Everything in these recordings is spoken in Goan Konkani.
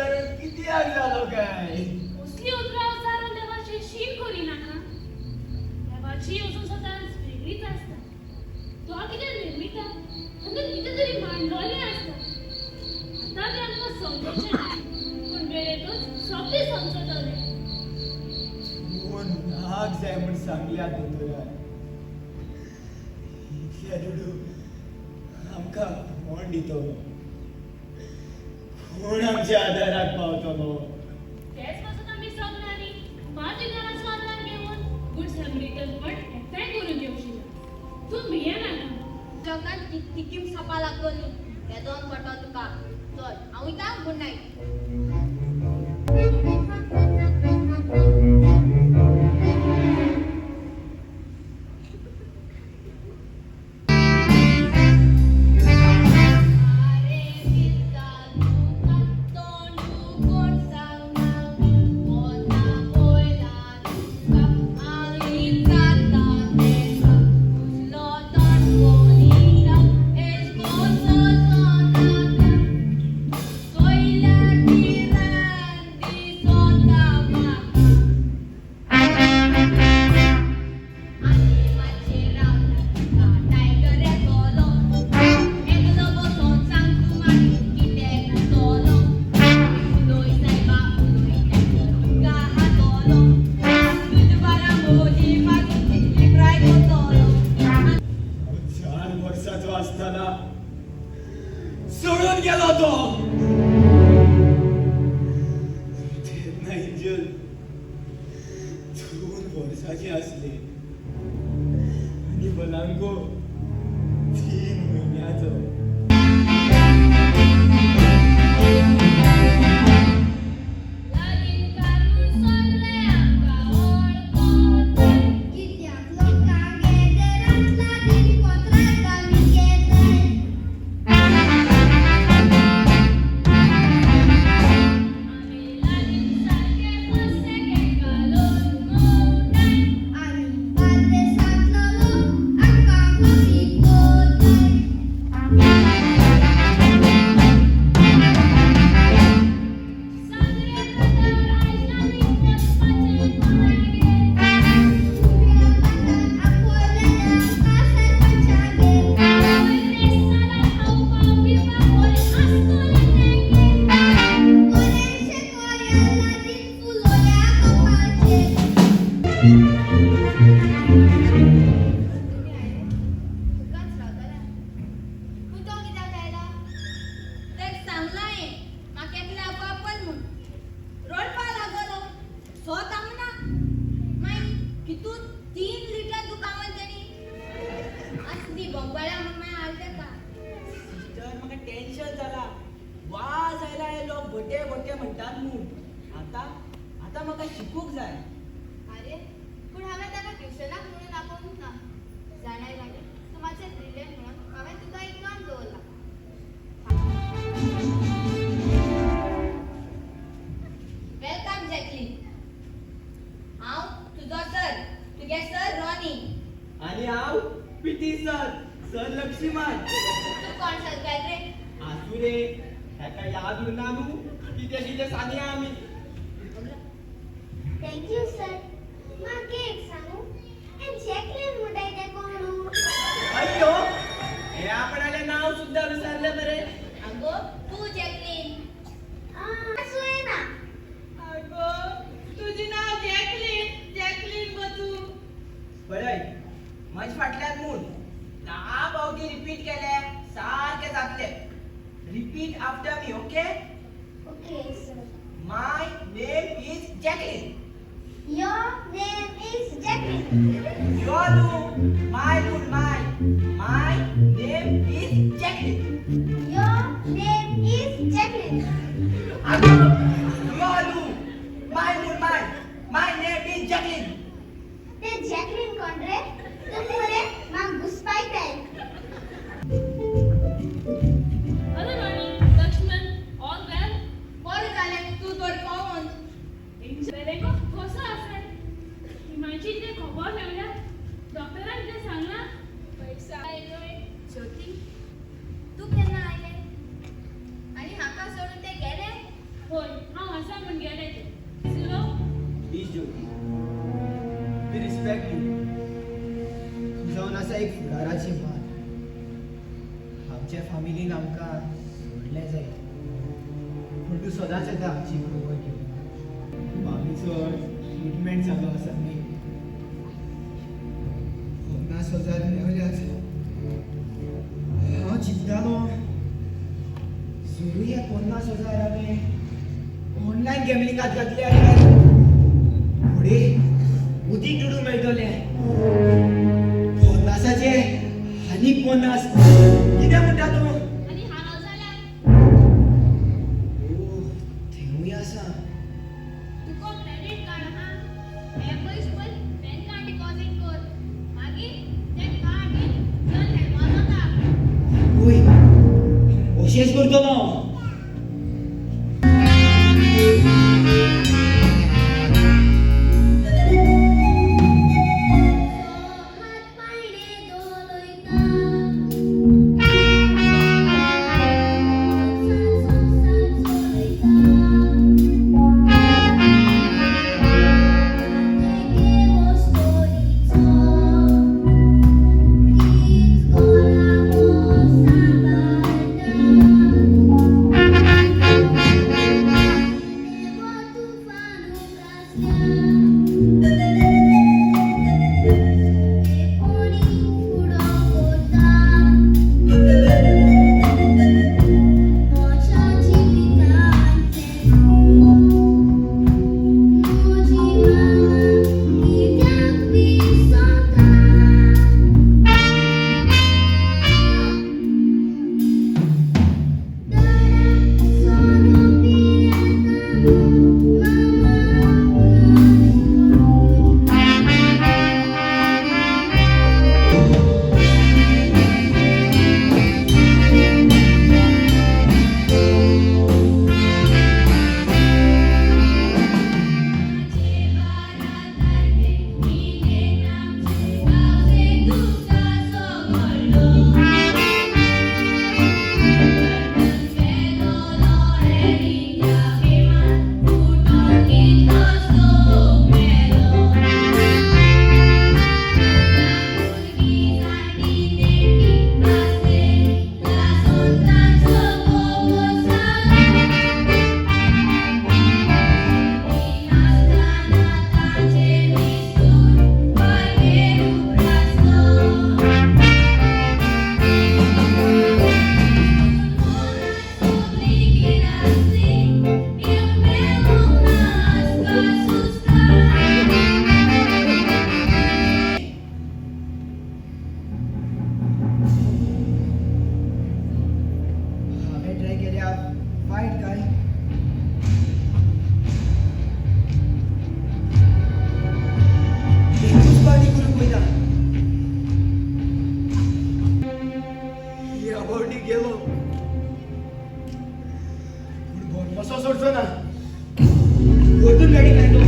विचारून कित्याक जालो काय? असली उतरां उचारून देवाची शीण करिनाका. देवाची येवजण सदांच वेगळीच आसता. तो कितें निर्मिता तातूंत कितें तरी मांडलोलें आसता. आतां तें आमकां समजचें ना, पूण वेळेतूच सगळें समजतलें. तूं नाक जाय म्हूण सांगल्या दोतोरान. इतले दुडू आमकां कोण दितलो? कोण आमच्या आदाराक पावतलो? तेच पासून आमी सगल्यांनी पाद्रीगाराचो आदार घेवन गुड समरिटनपण एकठांय करून घेवची ना. तूं भियेनाका. जगनात तिकीम सापा लागतली तेदोन पडटलो तुका. चल हांव वयता. Good night. आरे दिसता तुका तोंडू कोण सांगना, कोणा पयला तुका आनी जाता तेका उजलो तोंड कोणिता एश कसो नाका चोयल्यार भिरांत दिसता म्हाका. आनी मातशें रावता तुका टायगर येतलो, एकलो बसोन सांग तूं मागीर कितें करतलो? उलोय सायबा उलोय, टायगर तुका हातलो, दुदबारा मोदी मागीर कितली फ्राय करतलो. हांव 4 वर्साचो आसतना सोडून गेलो तो. तेन्ना एंजल 2 वर्साचें आसलें आनी बलांको 3 म्हयन्याचो. लागीं काडून सगळे आमकां वळखताय. कित्याक लोकांक गेदरांत लागीं कोत्राक आमी घेताय. आमी लागीं सारके फस्ट घालून मोवताय. आनी बार्देसांतलो लोक आमकां कॉपी कोताय. सगळे प्रकार आयज आमी वचपाचें कोणागेर. उब्या बाटान आपयलें आमकां सरपंचागेर. वयर सालाद खावपाक पिवपाक वयर आसतलें तेंगेर. कोलेशे कोया लागीं फुलोया गोपाचेर. तुमी आयले तुकाच रावतले. पूण तो कित्याक आयला? तेका सांगलां हांवें म्हाका एकल्याक आपय म्हूण. रडपा लागलो सो थांबना. मागीर कितू 3 लिटर दुकां तेणी. आसूं दी, बोंबळ्या म्हूण मागीर हाडलें तेका. सिस्टर, म्हाका टेन्शन जाला. वाज आयला हे लोक भटे भटे म्हणटात म्हूण. आतां आतां म्हाका शिकूंक जाय. आरे, पूण हांवें ताका ट्युशनाक म्हणून आपोवंक ना. जाणाय राणी, तूं मातशें ब्रिलियंट म्हणून हांवें तुका एक काम दवरलां. Welcome Jacqueline. हांव तुजो सर, तुगे सर रॉनी. आनी हांव पीटी सर, सर लक्ष्मण. तूं कोण सर काय रे? आसूं रे, हेका याद उरना न्हू कितें कितें सांगया आमी. Thank you sir. म्हाका एक सांगू, हें जॅकलीन म्हणटाय तें कोणू? अय्यो, हे आपणालें नांव सुद्दां विसरले मरे. आगो तूं जॅकलीन. आसूं येना. आगो तुजें नांव जॅकलीन, जॅकलीन गो तूं. पळय म्हज फाटल्यान म्हूण 10 फावटी रिपीट केले सारकें जातलें. Repeat after me, okay? Okay sir. My name is Jacqueline. Your name is Jacqueline. Your न्हू, my म्हूण my. My name is Jacqueline. Your name is Jacqueline. आगो your न्हू, my म्हूण my. My name is Jacqueline. ते जॅकलीन कोण रे? तूं मरे म्हाका घुसपायताय. Hello Ronnie, Laxman, all well? बरें जालें तूं तर पावोन. बेलेंको कसो आसा? हिमाची कितें खबर मेवल्या? डॉक्टरान कितें सांगलां? पयसा आयलोय. ज्योती, तूं केन्ना आयलें? आनी हाका सोडून ते गेले? हय. आसा म्हूण गेले ते. दिसलो? Please Jyoti, we respect you. तूं जावन आसा एक फुडाराची मान. आमच्या फामिलीन आमकां सोडलें जाय, पूण तूं सदांच येता आमची खबर घेवन. मामीचो ट्रिटमेंट चालू आसा न्ही, 50,000 मेवल्याच. हांव चिंततालो जरूय 50,000 हांवें ऑनलायन गॅमलिंगात घातले जाल्यार फुडें उदीक दुडू मेळटले. 50चे आनीक 50. कितें म्हणटा तूं? आनी हारो जाल्यार? ओ, तेंवूय आसा. तुका क्रेडीट कार्ड आहा, हे पयशे पयर बँकान डिपॉझीट कर, मागीर तें कार्ड घेवन हेल्पाक जाता. वय, अशेंच करतलो हांव. हात पायणे डोलयता, संसार चलयता, एके वस्तोरीचो तीच गोलामो सांबाळटा, देवो तुफान उप्रासल्या, कोणी फुडो करता म्हज्या जिवितांतलें म्हजी मामा कित्याक विसरता. डरा सोरो पियेता मामा. माझे बारादारके नीले नामचे गावचे दुःखाचो घडलो, पेलो हेरीच्या विमान उठोन कितलोच लोक मेलो, भुरगीं जाणटी नेणटी आसले लासोन तांचो गोबोर जालो, नासतना तांचे मिस्तूर बागेर उप्रासलो, सोबली किरासली एक मेलोंक ना आसका सुस्ता. हांवें ट्राय केल्या वायट काय? एकूच पावटी करूंक पळयता. ह्या फावटी गेलो, पूण भरवंसो सोडचो ना. परतून गाडी लायतलो.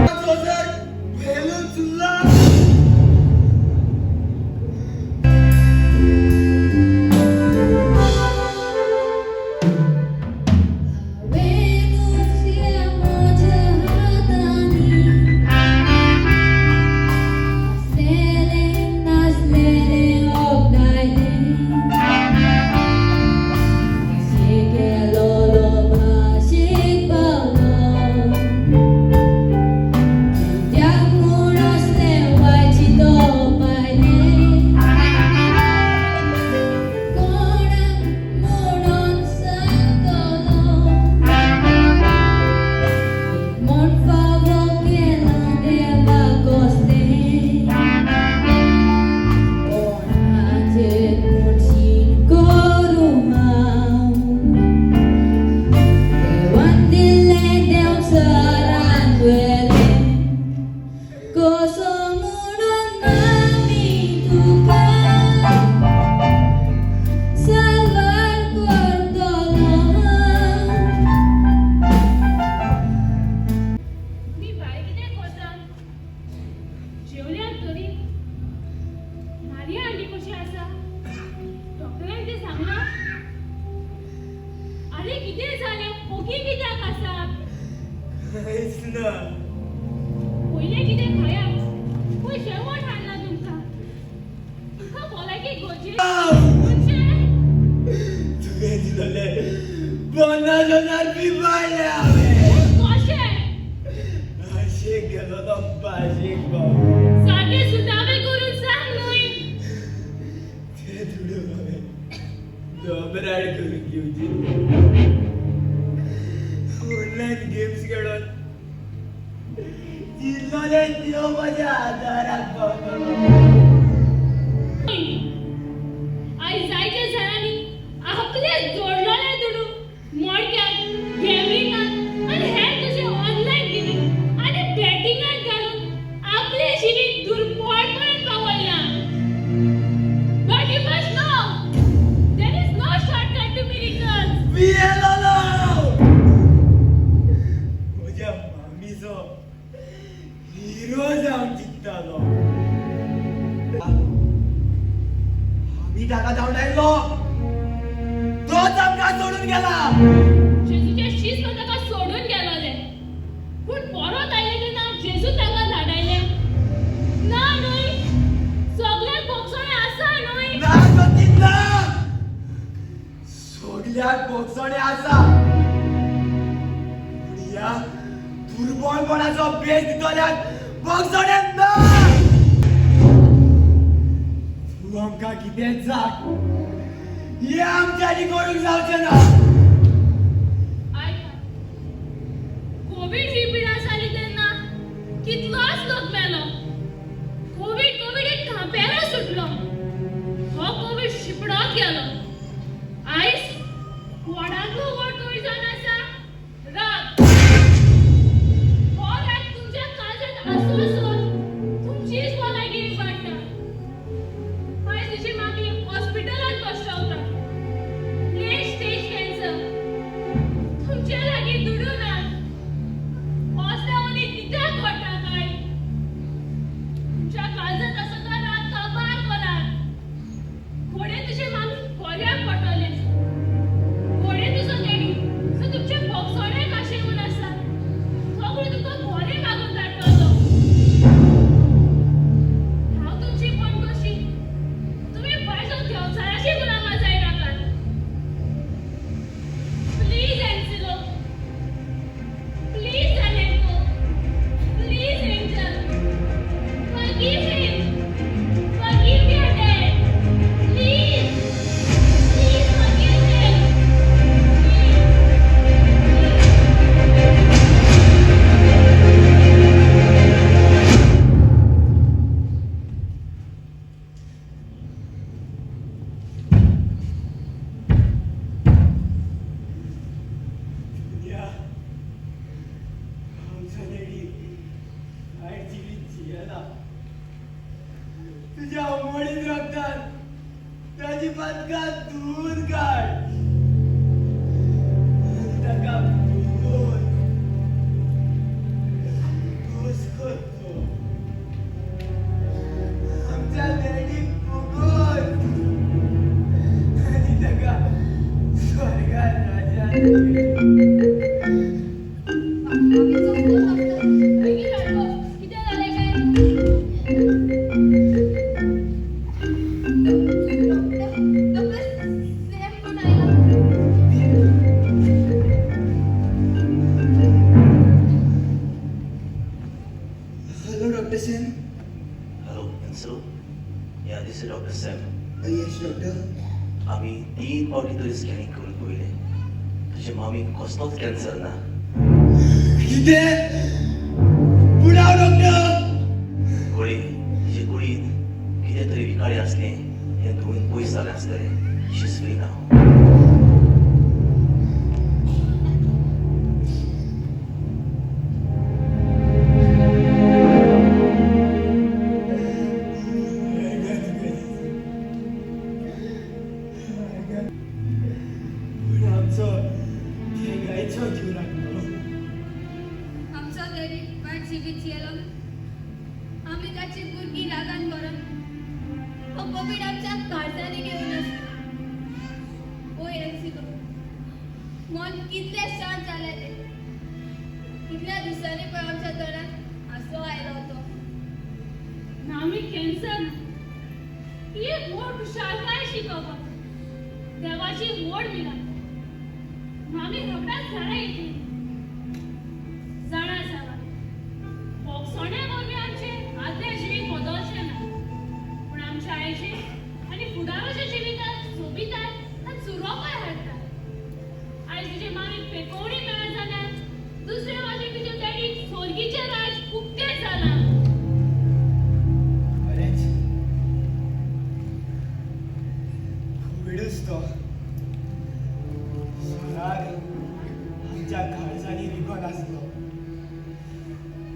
5,000 बॅलन्स उरला. आरे कितें जालें? ओगी कित्याक आसा? कांयच ना. पयलें कितें खायात. पळय जेवण हाडलां तुमकां. तुमकां भलायकी गरजेचें म्हणजे तुवें दिलोले 50,000 पिपाडले हांवें. कशें? आशेक गेलो तो भाशेक बाबू. सारकें सुटावें करून सांग न्हय. ते दुडू हांवें दोबराड करून घेवचे. ऑनलायन गेम्स खेळून जिल्लोले देव म्हज्या आदाराक पावतलो. आयज जायते जाणांनी आपले जोडलेले दुडू मडक्याक, गॅमलिंगाक आनी हेर तशे ऑनलायन गेमी आनी बॅटिंगाक घालून आपलें जिवीत दुर्बळपणान पावयलां. But you must know, there is no shortcut to miracles. भियेलोलो म्हज्या मामीचो हिरो जावंक चिंत्तालो. आमी ताका धांवडायलो, तोच आमकां सोडून गेला. जेजूचे शीस ताका सोडून गेलोले, पूण परत आयले तेन्ना जेजू ताका धाडायले ना न्हय. सगळ्याक भोगसणें आसा न्हय? ना ज्योती, ना. सगल्याक भोगसणें आसा, पूण ह्या दुर्बळपणाचो भेस दितल्याक भोगसणें ना. तूं आमकां कितें सांग, हें आमच्यांनी करूंक जावचें ना. आयका, कोवीड ही पिडा जाली तेन्ना कितलोच लोक मेलो. कोवीड कोवीड एक खांपेरो सुटलो. हो कोवीड शिपडोत गेलो. आयज व्हडांतलो व्हड कोवीड जावन आसा राग. हो राग तुमच्या काळजांत आसून तुमचीच भलायकी इबाडटा. आयज तुजी मामी हॉस्पिटलांत बसता, लेट स्टेज कॅन्सर. तुमच्या लागीं दुडू ना. हॉस्पिटलांनी कित्याक पडटा काय? तुमच्या काळजांत आसा तो राग काबार करात. घोडे तुजे मामी बऱ्याक पडटले. घोडे तुजो डॅडी जो तुमचे भोगसणेक आशेवन आसा, सगळें तुमकां बरें मागून धाडटलो. हांव तुमची पण कशी तुमी भायर देंवचाराची गुलामां जायनाकात. प्लीज एन्सिलो, please Alenko, please Angel, forgive him. Forgive your dad. Please. Please forgive him. Please. Please. दुनिया, आमचो डॅडी वायट जिवीत जियेला. तुज्या उमळीत रगतान ताजी पदकां धुवून काड आनी ताका भुगोवन खोस करचो. आमच्या डॅडीक भुगोवन आनी ताका स्वर्गात राज्यात मामीचो फोन डॉक्टर. बेगीन हाड गो. कितें जालें काय? डॉक्टर, डॉक्टर सॅम कोण आयला? Hello, Dr. Sam. Hello, Ansel. Yeah, this is Dr. Sam. Yes, doctor. आमी 3 फावटी तरी स्कॅनिंग करून पळयलें. तुजे मामीक कसलोच कॅन्सर ना. कितें? पूण हांव डॉक्टर. गोळी तिचे कुडींत कितें तरी विखाळी आसलें, हें धुवून पयस जालें आसतलें. She's free now. पूण आमचो थेंगायचो जीव राखलो. आमचो डॅडी वायट जिवीत जियेलो. आमी ताची भुरगीं रागान करून हो कोवीड आमच्या काळजांनी घेवन आसलो. ओ एन्सिलो, मन कितलें शांत जालें तें. कितल्या दिसांनी पळय आमच्या तोंडार हांसो आयलो तो. मामी कॅन्सर ना, ही एक व्हड खुशालकाय शिकोवपाक देवाची व्हड मिराक. मामी रोखडाच घरा येतली. जाणा जावा, भोगसण्या वरवीं आमचें आदलें जिवीत बदलचें ना, पूण आमच्या आयचें आनी फुडाराच्या जिविताक सोबिताय आनी सुरोपाय हाडटा. आयज तुजे मामीक पेकोवणी मेळत जाल्यार दुसरे वाटेन तुज्या डॅडीक सोर्गीचें राज उक्तें जालां. खरेंच कोविडूच तो सोनार आमच्या काळजांनी रिगोन आसलो.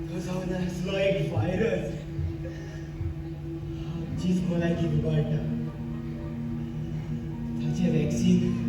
तो जावन आसलो एक व्हायरस, आमचीच भलायकी इबाडटा. ताचें वॅक्सीन